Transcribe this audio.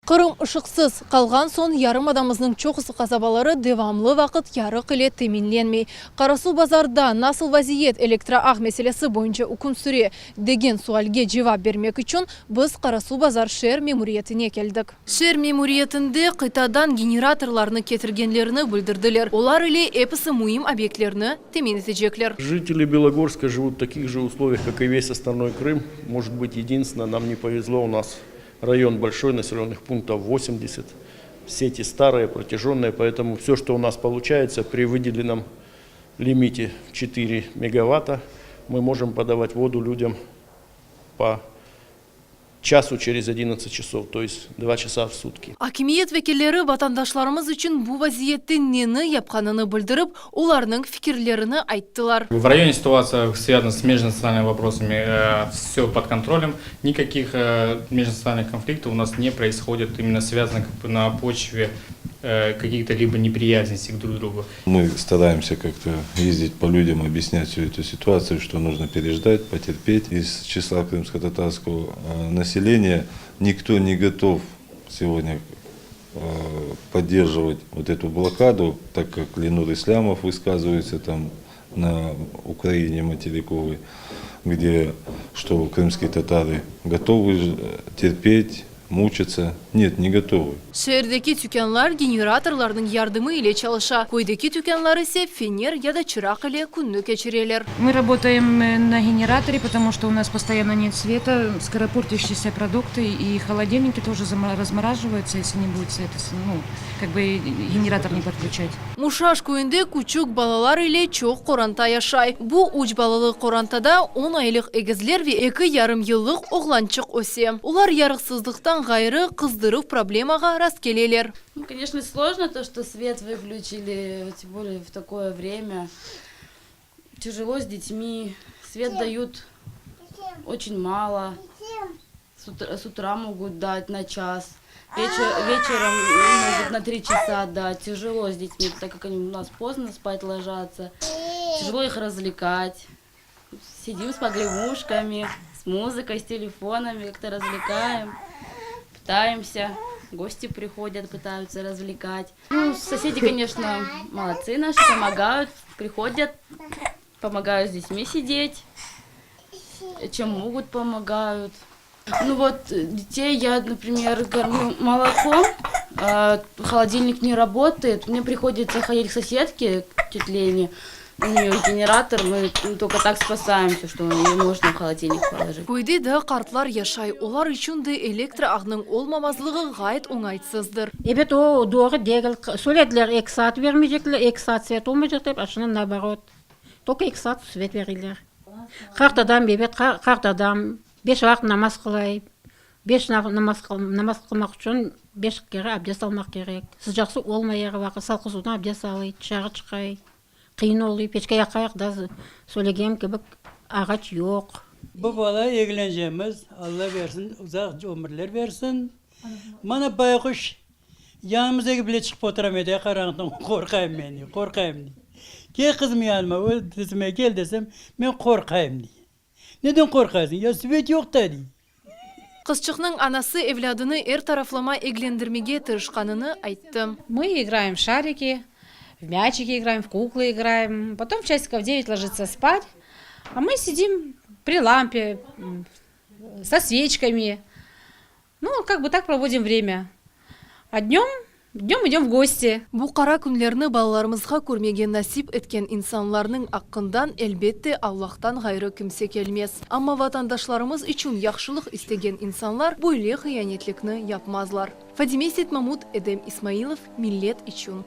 Qırım ışıqsız qalğan soñ yarımadamıznıñ çoqusı qasabaları devamlı vaqıt yarıq ile teminlenmey. Qarasuvbazarda nasıl vaziyet elektroağ meselesi boyunca üküm süre, degen sualge cevap bermek içün biz Qarasuvbazar şeer memuriyetine keldik. Şeer memuriyetinde qıtadan generatorlarnı ketirgenlerini bildirdiler, olar ile episi müim obyektlerni temin etecekler. Жители Белогорска живут в таких же условиях, как и весь остальной Крым. Может быть, единственное, нам не повезло, у нас район большой, населенных пунктов 80, сети старые, протяженные, поэтому все, что у нас получается при выделенном лимите 4 мегаватта, мы можем подавать воду людям по часу через 11 часов, то есть 2 часа в сутки. Akimiyet vekilleri vatandaşlarımız içün bu vaziyette neni yapqanını bildirip, olarnıñ fikirlerini ayttılar. В районе ситуация связана с межнациональными вопросами, все под контролем, никаких межнациональных конфликтов у нас не происходит, именно связанных на почве каких-то либо неприязненностей друг к другу. Мы стараемся как-то ездить по людям, объяснять всю эту ситуацию, что нужно переждать, потерпеть. Из числа крымско-татарского населения никто не готов сегодня поддерживать вот эту блокаду, так как Ленур Ислямов высказывается там на Украине материковой, где что крымские татары готовы терпеть, мучиться. Нет, не готовы. Şeerdeki tükânlar generatorlarnıñ yardımı ile çalışa, köydeki tükânlar ise fener ya da çıraq ile künni keçireler. Мы работаем на генераторе, потому что у нас постоянно нет света, скоропортящиеся продукты и холодильники тоже размораживаются, если не будет света, ну, как бы генератор не подключать. Muşaş köyünde küçük balalar ile çoq qoranta yaşay. Bu üç balalı qorantada on aylıq egizler ve eki yarım yıllıq oğlançıq öse. Olar yarıqsızlıqtan ğayrı, qızdıruv problemağa rastkeleler. Ну, конечно, сложно то, что свет выключили, тем более в такое время. Тяжело с детьми, свет дают очень мало. С утра могут дать на час, вечером могут на 3 часа дать. Тяжело с детьми, так как они у нас поздно спать ложатся. Тяжело их развлекать. Сидим с погремушками, с музыкой, с телефонами, как-то развлекаем, пытаемся. Гости приходят, пытаются развлекать. Ну, соседи, конечно, молодцы наши, помогают, приходят, помогают с детьми сидеть, чем могут, помогают. Ну вот, детей я, например, кормлю молоком, а холодильник не работает, мне приходится ходить к соседке, к тете Лене, у нее генератор, мы, ну, только так спасаемся, что ее можно в холодильник положить. Köyde de qartlar yaşay. Olar içün de elektr ağınıñ olmamazlığı ğayet oñaytsızdır. Ebet, o doğru degil. Söylediler, 2 saat vermeycekler, 2 saat svet olmaycaq dep, a şimdi наоборот. Только 2 saat svet berirler. Qart adam, ebet, qart adam, beş vaqıt namaz qılay. Beş namaz qılmaq içün beş kere abdest almaq kerek. Sıcaq suv olmay er vaqıt, salqın suvdan abdest alay, tışarı çıqay. Qıyın oluy, peçke yaqayıq da, söylegenim kibi, ağaç yoq. Bu bala eglencemiz, Alla bersin, uzaq ömürler bersin. Mana bayquş yanımızdaki bile çıqıp oturamay dey, qaranlıqtan qorqayım men dey, qorqayım dey. Kel qızım yanıma, öz dizime kel desem, men qorqayım dey. Neden qorqaysıñ? Ya svet yoq da dey. Qızçıqnıñ anası evlâdını er taraflama eglendirmege tırışqanını ayttı. Мы играем в шарики, в мячики играем, в куклы играем. Потом в часиков 9 ложится спать, а мы сидим при лампе, со свечками. Ну, как бы так проводим время. А днем идем в гости. Bu qara künlerni balalarımızğa körmege nasip etken insanlarnıñ aqqından, elbette, Allahtan ğayrı kimse kelmez. Amma vatandaşlarımız içün yahşılıq istegen insanlar böyle hıyanetlikni yapmazlar. Fadime Seytmamut, Edem İsmailov, Millet içün.